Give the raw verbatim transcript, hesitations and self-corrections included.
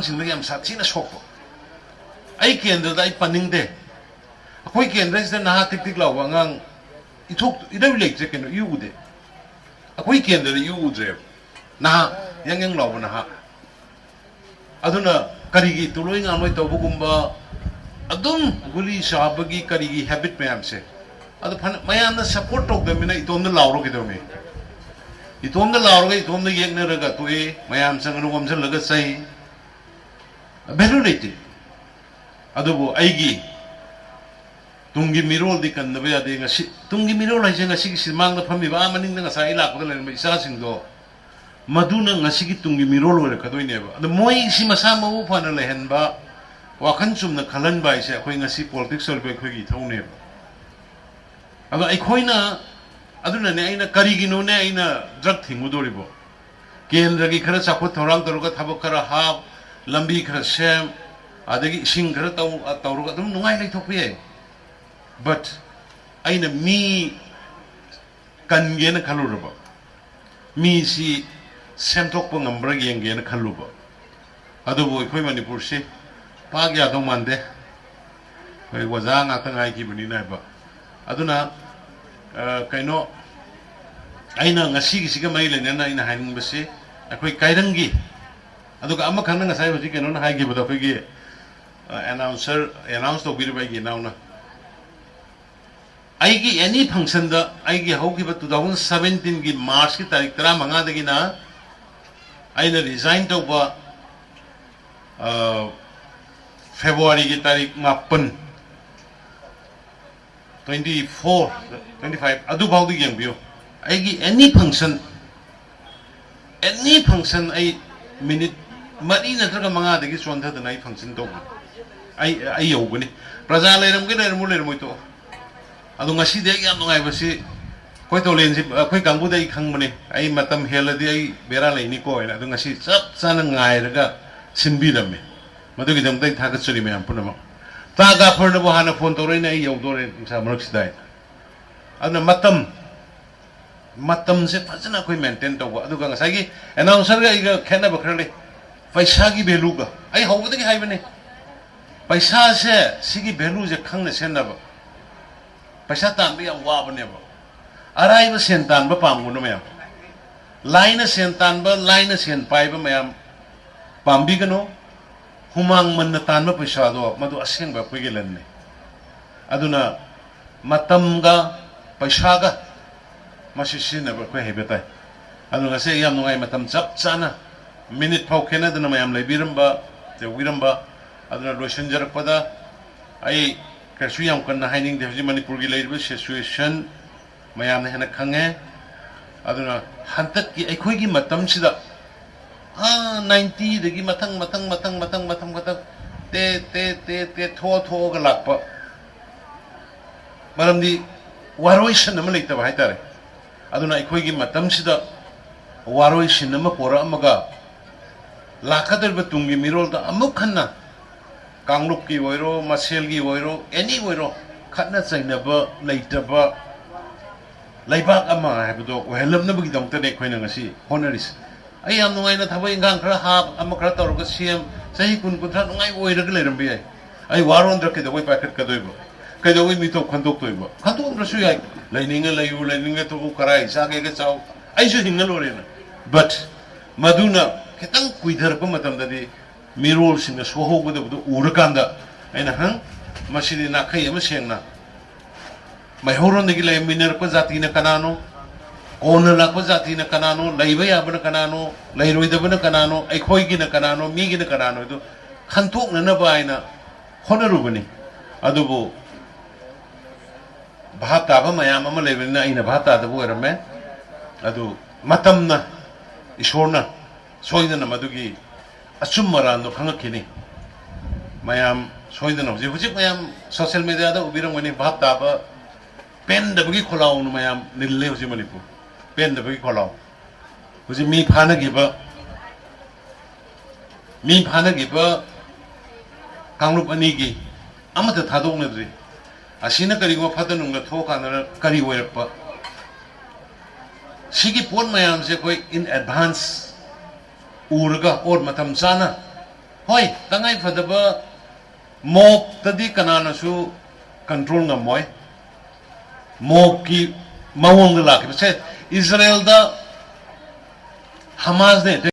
ꯁꯤꯡꯗ ꯌꯥꯝ ꯁꯥꯊꯤꯅ ꯁꯣꯛꯄ꯫ ꯑꯩ ꯀꯦꯟꯗ꯭ꯔꯗ ꯑꯩ ꯄꯟꯅꯤꯡꯗꯦ꯫ ꯑꯩꯈꯣꯏ ꯀꯦꯟꯗ꯭ꯔꯁꯤꯗ ꯅꯍꯥ ꯇꯤꯛ ꯇꯤꯛ ꯂꯥꯎꯕ ꯑꯉꯥꯡ ꯏꯊꯣꯛ ꯏꯔꯧ ꯂꯩꯇ꯭ꯔꯦ ꯀꯩꯅꯣ, ꯏꯎ ꯎꯗꯦ꯫ ꯑꯩꯈꯣꯏ ꯀꯦꯟꯗ꯭ꯔꯗ ꯏꯎ ꯎꯗ꯭ꯔꯦꯕ꯫ ꯅꯍꯥ, ꯌꯪ ꯌꯪ ꯂꯥꯎꯕ ꯅꯍꯥ꯫ ꯑꯗꯨꯅ ꯀꯔꯤꯒꯤ ꯇꯨꯂꯣꯏ ꯉꯥꯡꯂꯣꯏ ꯇꯧꯕꯒꯨꯝꯕ, ꯑꯗꯨꯝ ꯒꯨꯂꯤ ꯆꯥꯕꯒꯤ ꯀꯔꯤꯒꯤ ꯍꯦꯕꯤꯠ ꯃꯌꯥꯝꯁꯦ, ꯑꯗꯨ ꯐꯅ ꯃꯌꯥꯝꯅ ꯁꯞꯄꯣꯔꯠ ꯇꯧꯗꯕꯅꯤꯅ ꯏꯇꯣꯝꯗ ꯂꯥꯎꯔꯒ ꯀꯩꯗꯧꯅꯤ? ꯏꯇꯣꯝꯗ ꯂꯥꯎꯔꯒ ꯏꯇꯣꯝꯗ ꯌꯦꯛꯅꯔꯒ ꯇꯣꯛꯑꯦ꯫ ꯃꯌꯥꯝ ꯆꯪꯉꯒ ꯑꯣꯝꯁꯤꯜꯂꯒ ꯆꯩ꯫ ꯚꯦꯂꯨ ꯂꯩꯇꯦ꯫ ꯑꯗꯨꯕꯨ ꯑꯩꯒꯤ ꯇꯨꯡꯒꯤ ꯃꯤꯔꯣꯜꯗꯤ ꯀꯟꯗꯕ ꯌꯥꯗꯦ꯫ ꯉꯁꯤ ꯇꯨꯡꯒꯤ ꯃꯤꯔꯣꯜ ꯍꯥꯏꯁꯦ ꯉꯁꯤꯒꯤ ꯁꯤꯃꯥꯡꯗ ꯐꯝꯃꯤꯕ, ꯑꯥ ꯃꯅꯤꯡꯗ ꯉꯁꯥꯏ ꯑꯩ ꯂꯥꯛꯄꯗ ꯂꯩꯔꯝꯕ ꯏꯆꯥꯁꯤꯡꯗꯣ, ꯃꯗꯨꯅ ꯉꯁꯤꯒꯤ ꯇꯨꯡꯒꯤ ꯃꯤꯔꯣꯜ ꯑꯣꯏꯔꯛꯀꯗꯣꯏꯅꯦꯕ꯫ ꯑꯗꯣ ꯃꯣꯏꯁꯤ ꯃꯁꯥ ꯃꯎ ꯐꯅ ꯂꯩꯍꯟꯕ, ꯋꯥꯈꯜ ꯆꯨꯝꯅ ꯈꯜꯍꯟꯕ ꯍꯥꯏꯁꯦ ꯑꯩꯈꯣꯏ ꯉꯁꯤ ꯄꯣꯂꯤꯇꯤꯛꯁ ꯇꯧꯔꯤꯕ ꯑꯩꯈꯣꯏꯒꯤ ꯏꯊꯧꯅꯦꯕ꯫ ꯑꯗꯣ ꯑꯩꯈꯣꯏꯅ, ꯑꯗꯨꯅꯅꯦ ꯑꯩꯅ, ꯀꯔꯤꯒꯤꯅꯣꯅꯦ ꯑꯩꯅ ꯗ꯭ꯔꯒ ꯊꯤꯡꯉꯨꯗꯣꯔꯤꯕꯣ? ꯀꯦꯟꯗ꯭ꯔꯒꯤ ꯈꯔ ꯆꯥꯎꯈꯠ ꯊꯧꯔꯥꯡ ꯇꯧꯔꯒ, ꯊꯕꯛ ꯈꯔ ꯍꯥꯞ, ꯂꯝꯕꯤ ꯈꯔ ꯁꯦꯝ, ꯑꯗꯒꯤ ꯏꯁꯤꯡ ꯈꯔ ꯇꯧ, ꯇꯧꯔꯒ ꯑꯗꯨꯝ ꯅꯨꯡꯉꯥꯏ ꯂꯩꯊꯣꯛꯄ ꯌꯥꯏ꯫ But ꯑꯩꯅ ꯃꯤ ꯀꯟꯒꯦꯅ ꯈꯜꯂꯨꯔꯕ, ꯃꯤꯁꯤ ꯁꯦꯝꯗꯣꯛꯄ ꯉꯝꯕ꯭ꯔꯥ ꯌꯦꯡꯒꯦꯅ ꯈꯜꯂꯨꯕ, ꯑꯗꯨꯕꯨ ꯑꯩꯈꯣꯏ ꯃꯅꯤꯄꯨꯔꯁꯤ ꯄꯥꯛ ꯌꯥꯗꯧ ꯃꯥꯟꯗꯦ꯫ ꯑꯩꯈꯣꯏ ꯑꯣꯖꯥ ꯉꯥꯛꯇ ꯉꯥꯏꯈꯤꯕꯅꯤꯅ ꯍꯥꯏꯕ꯫ ꯑꯗꯨꯅ, ꯑ, ꯀꯩꯅꯣ, ꯑꯩꯅ ꯉꯁꯤꯒꯤꯁꯤꯒ ꯃꯔꯤ ꯂꯩꯅꯅ ꯑꯩꯅ ꯍꯥꯏꯅꯤꯡꯕꯁꯤ, ꯑꯩꯈꯣꯏ ꯀꯥꯏꯔꯪꯒꯤ, ꯑꯗꯨꯒ ꯑꯃꯈꯛꯅ ꯉꯁꯥꯏ ꯍꯧꯖꯤꯛ ꯀꯩꯅꯣꯅ ꯍꯥꯏꯈꯤꯕꯗꯣ, ꯑꯩꯈꯣꯏꯒꯤ, ꯑ, ꯑꯦꯅꯥꯎꯟꯁꯔ, ꯑꯦꯅꯥꯎꯟꯁ ꯇꯧꯕꯤꯔꯤꯕ ꯑꯩꯒꯤ ꯏꯅꯥꯎꯅ, ꯑꯩꯒꯤ ꯑꯦꯅꯤ ꯐꯪꯁꯟꯗ, ꯑꯩꯒꯤ ꯍꯧꯈꯤꯕ two thousand seventeen ꯒꯤ ꯃꯥꯔꯆꯀꯤ ꯇꯥꯔꯤꯛ ꯇꯔꯥꯃꯉꯥꯗꯒꯤꯅ ꯑꯩꯅ ꯔꯤꯖꯥꯏꯟ ꯇꯧꯕ, ꯑ, ꯐꯦꯕ꯭ꯔꯨꯋꯥꯔꯤꯒꯤ ꯇꯥꯔꯤꯛ ꯃꯥꯄꯟ, twenty four, twenty five, ꯑꯗꯨꯐꯥꯎꯗ ꯌꯦꯡꯕꯤꯌꯨ꯫ ꯑꯩꯒꯤ ꯑꯦꯅꯤ ꯐꯪꯁꯟ, ꯑꯦꯅꯤ ꯐꯪꯁꯟ ꯑꯩ ꯃꯤꯅꯤꯠ ꯃꯔꯤ ꯅꯠꯇ꯭ꯔꯒ ꯃꯉꯥꯗꯒꯤ ꯆꯣꯟꯊꯗꯅ ꯑꯩ ꯐꯪꯁꯟ ꯇꯧꯒꯅꯤ꯫ ꯑꯩ, ꯑꯩ ꯌꯧꯒꯅꯤ꯫ ꯄ꯭ꯔꯖꯥ ꯂꯩꯔꯝꯒꯦ ꯂꯩꯔꯝꯃꯣ, ꯂꯩꯔꯝꯃꯣꯏ ꯇꯣꯛꯑꯣ꯫ ꯑꯗꯣ ꯉꯁꯤꯗꯤ ꯑꯩ ꯌꯥꯝ ꯅꯨꯡꯉꯥꯏꯕꯁꯤ, ꯑꯩꯈꯣꯏ ꯇꯣꯂꯦꯟꯁꯤ, ꯑꯩꯈꯣꯏ ꯀꯥꯡꯕꯨꯗ ꯑꯩ ꯈꯪꯕꯅꯦ, ꯑꯩ ꯃꯇꯝ ꯍꯦꯜꯂꯗꯤ ꯑꯩ ꯕꯦꯔꯥ ꯂꯩꯅꯤꯀꯣ ꯍꯥꯏꯅ꯫ ꯑꯗꯣ ꯉꯁꯤ ꯆꯞ ꯆꯥꯅ ꯉꯥꯏꯔꯒ ꯁꯤꯟꯕꯤꯔꯝꯃꯦ꯫ ꯃꯗꯨꯒꯤꯗꯃꯛꯇ ꯑꯩ ꯊꯥꯒꯠꯆꯔꯤ ꯃꯌꯥꯝ ꯄꯨꯝꯅꯃꯛ꯫ ꯇꯥ ꯒꯥꯐꯔꯅꯕꯨ ꯍꯥꯟꯅ ꯐꯣꯟ ꯇꯧꯔꯛꯏꯅꯦ, "ꯑꯩ ꯌꯧꯗꯣꯔꯦ ꯅꯨꯡꯁꯥ ꯃꯔꯛꯁꯤꯗ" ꯍꯥꯏꯅ꯫ ꯑꯗꯨꯅ ꯃꯇꯝ, ꯃꯇꯝꯁꯦ ꯐꯖꯅ ꯑꯩꯈꯣꯏ ꯃꯦꯟꯇꯦꯟ ꯇꯧꯕ꯫ ꯑꯗꯨꯒ ꯉꯁꯥꯏꯒꯤ ꯑꯦꯅꯥꯎꯟꯁꯔꯒ ꯑꯩꯒ ꯈꯦꯠꯅꯕ ꯈꯔ ꯂꯩ꯫ ꯄꯩꯁꯥꯒꯤ ꯚꯦꯂꯨꯒ ꯑꯩ ꯍꯧꯕꯗꯒꯤ ꯍꯥꯏꯕꯅꯤ, ꯄꯩꯁꯥꯁꯦ, ꯁꯤꯒꯤ ꯚꯦꯂꯨꯁꯦ ꯈꯪꯅ ꯁꯦꯟꯅꯕ꯫ ꯄꯩꯁꯥ ꯇꯥꯟꯕ ꯌꯥꯝ ꯋꯥꯕꯅꯦꯕ꯫ ꯑꯔꯥꯏꯕ ꯁꯦꯟ ꯇꯥꯟꯕ ꯄꯥꯝꯒꯅꯨ ꯃꯌꯥꯝ꯫ ꯂꯥꯏꯅ ꯁꯦꯟ ꯇꯥꯟꯕ, ꯂꯥꯏꯅ ꯁꯦꯟ ꯄꯥꯏꯕ ꯃꯌꯥꯝ ꯄꯥꯝꯕꯤꯒꯅꯨ꯫ ꯍꯨꯃꯥꯡ ꯃꯟꯅ ꯇꯥꯟꯕ ꯄꯩꯁꯥꯗꯣ, ꯃꯗꯨ ꯑꯁꯦꯡꯕ ꯑꯩꯈꯣꯏꯒꯤ ꯂꯟꯅꯤ꯫ ꯑꯗꯨꯅ ꯃꯇꯝꯒ ꯄꯩꯁꯥꯒ ꯃꯁꯤ ꯁꯤꯖꯤꯟꯅꯕ ꯑꯩꯈꯣꯏ ꯍꯩꯕ ꯇꯥꯏ꯫ ꯑꯗꯨ ꯉꯁꯤ ꯑꯩ ꯌꯥꯝ ꯅꯨꯡꯉꯥꯏ, ꯃꯇꯝ ꯆꯞ ꯆꯥꯅ, ꯃꯤꯅꯤꯠ ꯐꯥꯎ ꯈꯦꯠꯅꯗꯅ ꯃꯌꯥꯝ ꯂꯩꯕꯤꯔꯝꯕ, ꯌꯧꯕꯤꯔꯝꯕ꯫ ꯑꯗꯨꯅ ꯂꯣꯏꯁꯤꯟꯖꯔꯛꯄꯗ ꯑꯩ ꯀꯩꯁꯨ ꯌꯥꯝ ꯀꯟꯅ ꯍꯥꯏꯅꯤꯡꯗꯦ꯫ ꯍꯧꯖꯤꯛ ꯃꯅꯤꯄꯨꯔꯒꯤ ꯂꯩꯔꯤꯕ ꯁꯤꯆꯨꯋꯦꯁꯟ ꯃꯌꯥꯝꯅ ꯍꯦꯟꯅ ꯈꯪꯉꯦ꯫ ꯑꯗꯨꯅ ꯍꯟꯗꯛꯀꯤ ꯑꯩꯈꯣꯏꯒꯤ ꯃꯇꯝꯁꯤꯗ, ꯑꯥ, ꯅꯥꯏꯟꯇꯤꯗꯒꯤ ꯃꯊꯪ, ꯃꯊꯪ, ꯃꯊꯪ, ꯃꯊꯪ, ꯃꯊꯪ, ꯃꯊꯪ, ꯇꯦ, ꯇꯦ, ꯇꯦ, ꯇꯦ, ꯊꯣꯛꯑ, ꯊꯣꯛꯑꯒ ꯂꯥꯛꯄ꯫ ꯃꯔꯝꯗꯤ ꯋꯥꯔꯣꯏꯁꯤꯟ ꯑꯃ ꯂꯩꯇꯕ ꯍꯥꯏꯇꯥꯔꯦ꯫ ꯑꯗꯨꯅ ꯑꯩꯈꯣꯏꯒꯤ ꯃꯇꯝꯁꯤꯗ ꯋꯥꯔꯣꯏꯁꯤꯟ ꯑꯃ ꯄꯣꯔꯛꯑꯝꯃꯒ, ꯂꯥꯛꯀꯗꯧꯔꯤꯕ ꯇꯨꯡꯒꯤ ꯃꯤꯔꯣꯜꯗ ꯑꯃꯨꯛ ꯍꯟꯅ ꯀꯥꯡꯂꯨꯞꯀꯤ ꯑꯣꯏꯔꯣ, ꯃꯁꯦꯜꯒꯤ ꯑꯣꯏꯔꯣ, ꯑꯦꯅꯤ ꯑꯣꯏꯔꯣ, ꯈꯠꯅ ꯆꯩꯅꯕ ꯂꯩꯇꯕ ꯂꯩꯕꯥꯛ ꯑꯃ ꯍꯥꯏꯕꯗꯣ ꯑꯣꯏꯍꯜꯂꯛꯅꯕꯒꯤꯗꯃꯛꯇꯅꯦ ꯑꯩꯈꯣꯏꯅ ꯉꯁꯤ ꯍꯣꯠꯅꯔꯤꯁꯦ꯫ ꯑꯩ ꯌꯥꯝ ꯅꯨꯡꯉꯥꯏꯅ ꯊꯕꯛ ꯏꯪꯈꯥꯡ ꯈꯔ ꯍꯥꯞ, ꯑꯃ ꯈꯔ ꯇꯧꯔꯒ ꯁꯤ ꯑꯦꯝ ꯆꯍꯤ ꯀꯨꯟ, ꯀꯨꯟꯊ꯭ꯔꯥ ꯅꯨꯡꯉꯥꯏꯕ ꯑꯣꯏꯔꯒ ꯂꯩꯔꯝꯕ ꯌꯥꯏ꯫ ꯑꯩ ꯋꯥꯔꯣꯟꯗ꯭ꯔ ꯀꯩꯗꯧꯕꯩ ꯄꯥꯏꯈꯠꯀꯗꯣꯏꯕ? ꯀꯩꯗꯧꯕꯩ ꯃꯤꯇꯣꯞ ꯈꯟꯗꯣꯛꯇꯣꯏꯕ? ꯈꯟꯗꯣꯛꯑꯝꯗ꯭ꯔꯁꯨ ꯌꯥꯏ꯫ ꯂꯩꯅꯤꯡꯉ ꯂꯩꯌꯨ, ꯂꯩꯅꯤꯡꯉ ꯇꯣꯛꯎ, ꯀꯔꯥꯏ ꯆꯥꯒꯦꯒ ꯆꯥꯎ, ꯑꯩꯁꯨ ꯍꯤꯡꯉ ꯂꯣꯏꯔꯦꯅ꯫ But ꯃꯗꯨꯅ ꯈꯤꯇꯪ ꯀꯨꯏꯊꯔꯛꯄ ꯃꯇꯝꯗꯗꯤ ꯃꯤꯔꯣꯜꯁꯤꯡꯅ ꯁꯣꯛꯍꯧꯒꯗꯕꯗꯨ ꯎꯔꯀꯥꯟꯗ ꯑꯩꯅ ꯍꯪ, ꯃꯁꯤꯗꯤ ꯅꯥꯈꯩ ꯑꯃ ꯁꯦꯡꯅ ꯃꯩꯍꯧꯔꯣꯟꯗꯒꯤ ꯂꯩꯔꯝꯃꯤꯟꯅꯔꯛꯄ ꯖꯥꯇꯤꯅ ꯀꯅꯥꯅꯣ, ꯀꯣꯟꯅ ꯂꯥꯛꯄ ꯖꯥꯇꯤꯅ ꯀꯅꯥꯅꯣ, ꯂꯩꯕ ꯌꯥꯕꯅ ꯀꯅꯥꯅꯣ, ꯂꯩꯔꯣꯏꯗꯕꯅ ꯀꯅꯥꯅꯣ, ꯑꯩꯈꯣꯏꯒꯤꯅ ꯀꯅꯥꯅꯣ, ꯃꯤꯒꯤꯅ ꯀꯅꯥꯅꯣ ꯍꯥꯏꯗꯨ ꯈꯟꯇꯣꯛꯅꯅꯕ ꯍꯥꯏꯅ ꯍꯣꯠꯅꯔꯨꯕꯅꯤ꯫ ꯑꯗꯨꯕꯨ ꯚꯥꯞ ꯇꯥꯕ ꯃꯌꯥꯝ ꯑꯃ ꯂꯩꯕꯅꯤꯅ ꯑꯩꯅ ꯚꯥꯞ ꯇꯥꯗꯕ ꯑꯣꯏꯔꯝꯃꯦ꯫ ꯑꯗꯨ ꯃꯇꯝꯅ, ꯏꯁꯣꯔꯅ ꯁꯣꯏꯗꯅ ꯃꯗꯨꯒꯤ ꯑꯆꯨꯝ ꯑꯔꯥꯟꯗꯣ ꯈꯪꯉꯛꯈꯤꯅꯤ꯫ ꯃꯌꯥꯝ ꯁꯣꯏꯗꯅ ꯍꯧꯖꯤꯛ, ꯍꯧꯖꯤꯛ ꯃꯌꯥꯝ ꯁꯣꯁꯦꯜ ꯃꯦꯗꯤꯌꯥꯗ ꯎꯕꯤꯔꯝꯒꯅꯤ, ꯚꯥꯞ ꯇꯥꯕ ꯄꯦꯟꯗꯕꯒꯤ ꯈꯣꯜꯂꯥꯎꯅ ꯃꯌꯥꯝ ꯅꯤꯜꯂꯦ ꯍꯧꯖꯤꯛ ꯃꯅꯤꯄꯨꯔ꯫ ꯄꯦꯟꯗꯕꯒꯤ ꯈꯣꯜꯂꯥꯎ꯫ ꯍꯧꯖꯤꯛ ꯃꯤ ꯐꯥꯅꯈꯤꯕ, ꯃꯤ ꯐꯥꯅꯈꯤꯕ ꯀꯥꯡꯂꯨꯞ ꯑꯅꯤꯒꯤ ꯑꯃꯠꯇ ꯊꯥꯗꯣꯛꯅꯗ꯭ꯔꯤ꯫ ꯑꯁꯤꯅ ꯀꯔꯤꯒꯨꯝꯕ ꯐꯠꯇ ꯅꯨꯡꯗ ꯊꯣꯛꯑꯀꯥꯟꯗ ꯀꯔꯤ ꯑꯣꯏꯔꯛꯄ? ꯁꯤꯒꯤ ꯄꯣꯠ ꯃꯌꯥꯝꯁꯦ ꯑꯩꯈꯣꯏ in advance ꯎꯔꯒ ꯑꯣꯔ ꯃꯇꯝ ꯆꯥꯅ, ꯍꯣꯏ, ꯇꯉꯥꯏ ꯐꯗꯕ ꯃꯣꯞꯇꯗꯤ ꯀꯅꯥꯅꯁꯨ ꯀꯟꯇ꯭ꯔꯣꯜ ꯉꯝꯃꯣꯏ꯫ ꯃꯣꯞꯀꯤ ꯃꯑꯣꯡꯗ ꯂꯥꯛꯈꯤꯕꯁꯦ ꯏꯖꯔꯦꯜꯗ ꯍꯃꯥꯁꯅ ꯑꯦꯇꯦꯛ